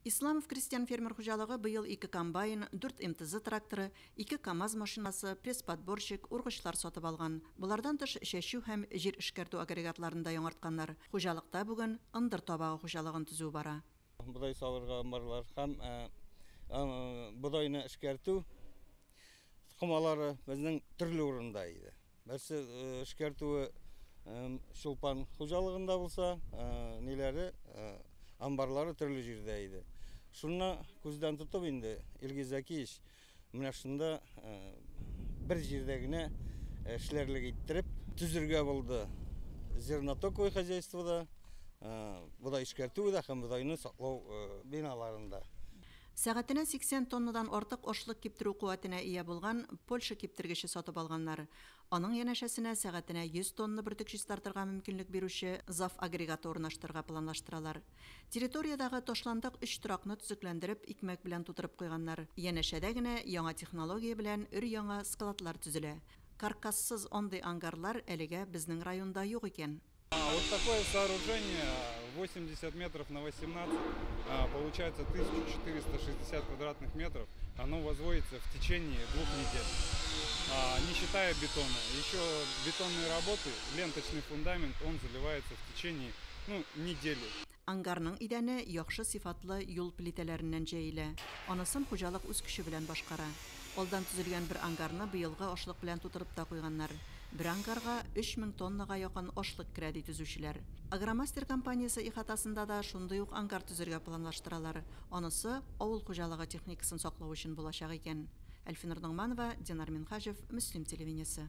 Исламов крестьян-фермер хуҗалыгы быел ике комбайн, дүрт МТЗ тракторы, ике КАМАЗ машинасы, пресс-подборщик, ургычлар сатып алган. Болардан тыш, чәчү һәм җир эшкәртү агрегатларын да яңартканнар. Хуҗалыкта бүген ындыр табагы хуҗалыгын төзү бара. Бодай салырга амбарлар һәм бодайны эшкәртү комалары безнең төрле урында иде. Берсе эшкәртүе Чулпан хуҗалыгында булса, ниләре, амбарлары төрле җирдә иде. Шунна күздән тотып инде Илгиз Зәкиевич менә шунда бер җирдә генә эшләрлек иттереп төзергә булды. Зернотоковый хозяйствода, бодай эшкәртү дә һәм бодайны саклау биналарында. Сәгатенә 80 тоннадан артык ашлык киптерү куәтенә ия булган Польша киптергече сатып алганнар. Аның янәшәсенә сәгатенә 100 тонна бөртек чистартырга мөмкинлек бирүче ЗАФ агрегаты урнаштырырга планлаштыралар. Территориядәге ташландык өч торакны төзекләндереп, икмәк белән тутырып куйганнар. Янәшәдә генә яңа технология белән өр-яңа складлар төзелә. Каркассыз андый ангарлар әлегә безнең районда юк икән. Вот такое сооружение 80 метров на 18, получается 1460 квадратных метров. Оно возводится в течение 2 недель, не считая бетона. Еще бетонные работы, ленточный фундамент, он заливается в течение, ну, недели. Ангарның идәне яхшы сыйфатлы юл плитәләреннән җәелә. Анысын хуҗалык үз көче белән башкара. Алдан төзелгән бер ангарны быелгы ашлык белән тутырып та куйганнар. Бер ангарга 3000 тоннага якын ашлык керә, ди төзүчеләр. Агромастер компаниясе ихатасында да шундый ук ангар төзергә планлаштыралар. Анысы авыл хуҗалыгы техникасын саклау өчен булачак икән. Әлфинур Ногманова, Динар Минхаҗев, Мөслим телевидениесе.